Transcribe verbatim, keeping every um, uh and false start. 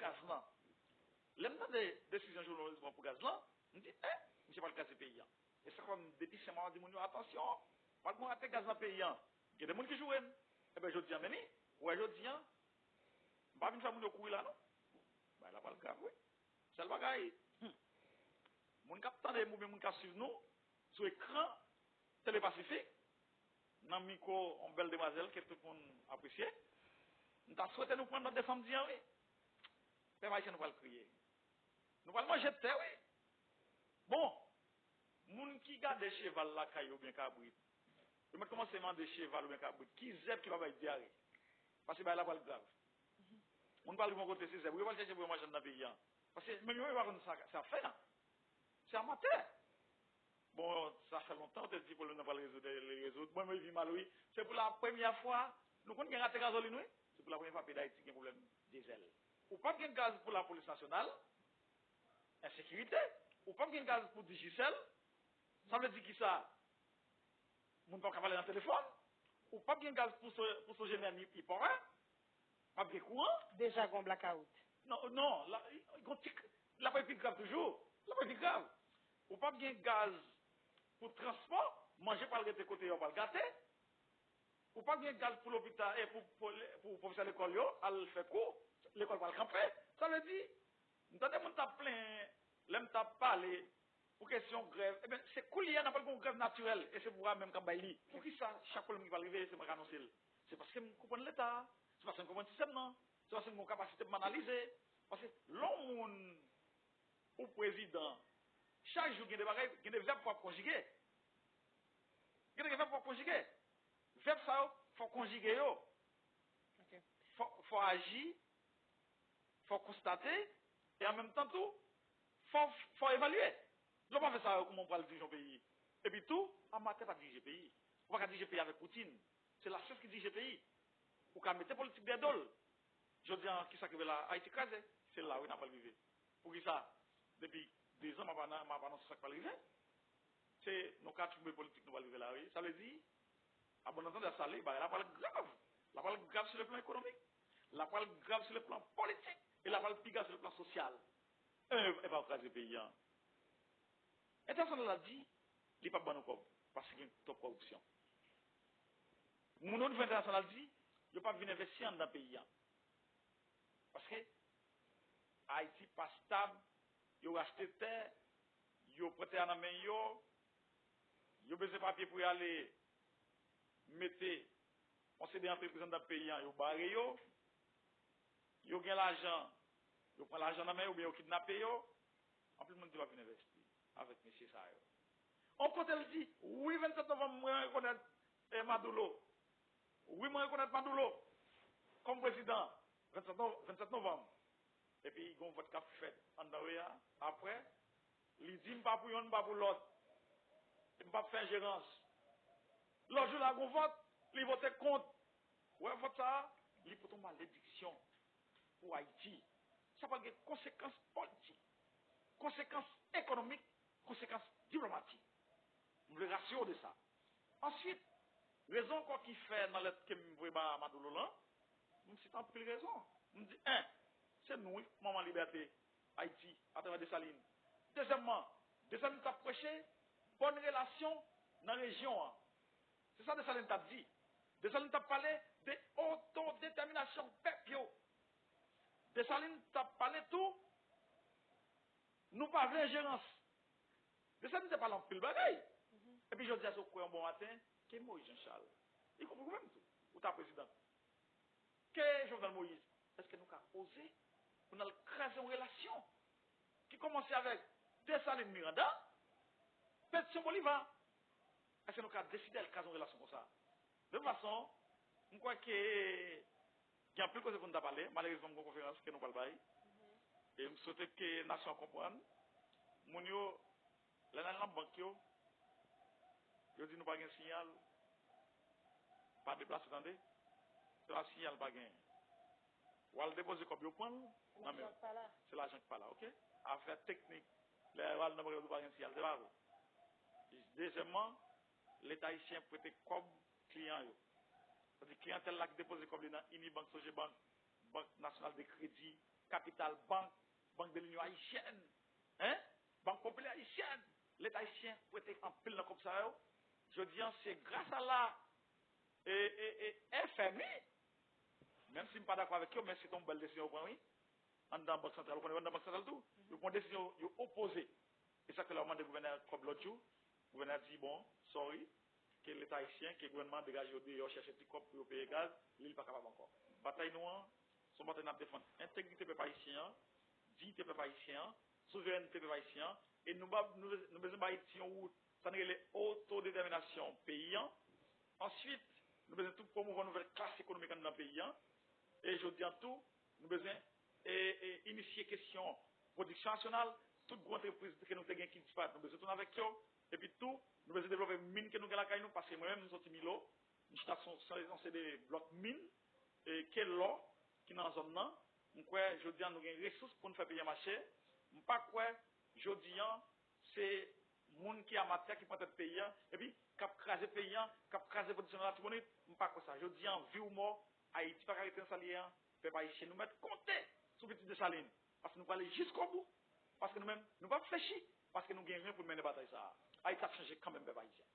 gaz lan. Lè m tande desizyon Jovenel Moïse pran pou gaz lan, m di, eh, misye pral kraze peyi a. E sa k fè m depi se mwa m di moun yo, atansyon, pral gen yon rate gaz nan peyi a. Gen de moun ki joure n. Enben, jodi a menm, ou wè jodi a, m pa vin fè moun yo kouri la, non. Bagay la pral grav, wi. Sèl bagay, hmm, moun k ap tande m oubyen moun k ap swiv nou sou ekran Tele Pasifik, nan mikwo yon bèl demwazèl ke tout moun apresye, m ta swete nou pran nòt de sa m di an, wi. Pèp ayisyen, nou pral kriye. Nou pral manje tè, wi. Bon, moun ki gade cheval lakay yo oubyen kabrit, yo mèt kòmanse mande cheval oubyen kabrit ki zèb ki pa bay dyare. Paske bagay la pral grav. Moun pral rive yon kote, se zèb yo pral chèche pou yo manje anndan peyi a. Paske menm yo menm yo pa konn sa, sa fè a. Se amatè. Bon, sa fè lontan, yo te di pwoblèm nan pral rezoud, li rezoud. Mwen, mwen vi mal, wi. Se pou la premyè fwa, nou konn gen rate gazolin, wi. Se pou la premyè fwa, peyi Dayiti gen pwoblèm dizèl. Ou p ap gen gaz pou lapolis nasyonal, ensekirite. Ou p ap gen gaz pou Digicel. Sa vle di kisa? Moun p ap ka pale nan telefòn. Ou p ap gen gaz pou so, pou Sogener ni Ipòrè. P ap gen kouran. Deja gen blakawout. Non, non, la, gon ti, l ap pi grav toujou. L ap pi grav. Ou p ap gen gaz pou transpò, manje pral rete kote yo pral gate. Ou p ap gen gaz pou lopital e pou, pou, pou pwofesè lekòl yo al fè kou, lekòl pral kanpe. Sa vle di, m tande moun t ap plenyen lè m t ap pale pou kesyon grèv. Ebyen, se koulye a n ap pral gen yon grèv natirèl e se pouvwa a menm k ap bay li. Poukisa chak pwoblèm ki pral rive, se mwen k anonse l? Se paske m konprann Leta, se paske m konprann sistèm nan, se paske m gen yon kapasite pou m analize. Paske lè yon moun ou prezidan, chak jou gen de bagay, gen de vèb pou w ap konjige. Gen de vèb pou w ap konjige. Vèb sa yo, fò w konjige yo. Fò, fò w aji, fò w konstate, e an menm tan tou, fò, fò w evalye. Lè w pa fè sa yo, kòman w pral dirije yon peyi? Epi tou, amatè pa dirije peyi. Ou pa ka dirije peyi avèk Poutine. Se lasyans ki dirije peyi. Ou ka mete politik dèyè do l. Jodi a, kisa k rive la? Ayiti kraze. Se la wi n ap pral rive. Poukisa? Depi dezan, m ap ana-, m ap anonse sa k pral rive. Se nan katchoumbè politik nou pral rive la, wi. Sa vle di, a bon antandan sa, li, bagay la pral grav. La pral grav sou le plan ekonomik. La pral grav sou le plan politik. E la pral pi grav sou le plan sosyal. E, e pa kraze peyi a. Entènasyonal la di, li p ap ban nou kòb, paske gen twòp kòripsyon. Moun o nivo entènasyonal di, yo p ap vin envesti anndan peyi a. Paske Ayiti pa stab, yo rachte tè, yo pran tè a nan men yo, yo bezwen papye pou y ale mete yon seri de antrepriz anndan peyi a, yo bare yo, yo gen lajan, yo pran lajan nan men yo, oubyen yo kidnape yo. Anpil moun di w ap vin envesti avèk mesye sa yo. On kote l di, wi, vennsèt novanm, mwen rekonèt, eh, Maduro. Wi, mwen rekonèt Maduro kòm prezidan. Vennsèt nov-, vennsèt novanm. Epi, gen yon vòt k ap fèt anndan O E A. Apre, li di, m pa pou yonn, m pa pou lòt. M p ap fè enjerans. Lòt jou la, gen yon vòt, li vote kont. Ou wè vòt sa a, li pote yon malediksyon pou Ayiti. Sa pral gen konsekans politik, konsekans ekonomik, konsekans diplomatik. M vle rasire w de sa. Answit, rezon ankò ki fè nan lèt ke m voye ba Maduro lan, m site anpil rezon. M di, en, se nou wi, manman libète Ayiti, atravè Desalin. Dezyèmman, Desalin t ap preche bòn relasyon nan rejyon an. Se sa Desalin t ap di. Desalin t ap pale de otodetèminasyon pèp yo. Desalin t ap pale tou, nou pa vle enjerans. Desalin te pale anpil bagay. Epi jodi a, se w kwè yon bon maten, ke Moyiz Jan Chal, li konprann ou menm tou, ou ta prezidan. Ke Jovenel Moïse, èske nou ka oze pou n al kraze yon relasyon ki kòmanse avèk Desalin Miranda, Petisyon Boliva? Èske nou ka deside al kraze yon relasyon konsa? De tout fason, m kwè ke gen anpil koze pou n ta pale. Malerezman, m gen yon konferans ke nou pral bay. E m swete ke nasyon an konprann. Moun yo, lè n al nan bank yo, yo di nou pa gen siyal, pa deplase, tande. Se pa siyal pa gen. W al depoze kòb yo pran l nan men w. Se lajan k pa la, oke? Afè teknik. Lè w al nan bank yo di w pa gen siyal, se pa vre. Dezyèmman, Leta ayisyen prete kòb kliyan yo. Sa di kliyantèl la ki depoze kòb li nan Unibank, Sogebank, Bank Nasyonal de Kredi, Kapital Bank, Bank de Linyon Ayisyèn, en? Bank Popilè Ayisyèn. Leta ayisyen prete anpil nan kòb sa yo. Jodi a, se gras a la e, e, e F M I, menm si m pa dakò avèk yo, men se te yon bèl desizyon yo pran, wi. Anndan Bank Santral, ou konnen anndan Bank Santral tou, yo pran desizyon, yo opoze. E sa k fè lè w mande gouvènè kòb lòt jou, gouvènè a di, bon, sorry, ke Leta ayisyen, ke gouvènman an degaje yo deyò, chèche ti kòb pou yo peye gaz, li, li pa kapab ankò. Batay nou an, se yon batay n ap defann entegrite pèp ayisyen an, diyite pèp ayisyen an, souverènte pèp ayisyen an, e nou ba, nou, nou bezwen bay Ayiti yon wout, sa n rele otodetèminasyon peyi an. Answit, nou bezwen tou pwomouvwa nouvèl klas ekonomik anndan peyi an. E jodi a tou, nou bezwen e, e, inisye kesyon pwodiksyon nasyonal, tout gwo antrepriz ke nou te gen ki disparèt, nou bezwen tounen avèk yo. Epi tou, nou bezwen devlope min ke nou gen lakay nou, paske mwen menm, m soti Milo, m chita sou, sou yon seri de blòk min, e, ke lò ki nan zòn nan. M kwè, jodi a, nou gen resous pou n fè peyi a mache. M pa kwè, jodi a, se moun ki amatè ki pran tèt peyi a, epi k ap kraze peyi a, k ap kraze pwodiksyon nan Latibonit. M pa kwè sa. Jodi a, vi w mò, Ayiti pa ka rete nan sa l ye a. Pèp ayisyen, nou mèt konte sou pitit Desalin, paske nou prale jiskobou, paske nou menm, nou p ap flechi, paske nou gen ren pou n mennen batay sa a. Ayiti ap chanje kanmenm, pèp ayisyen.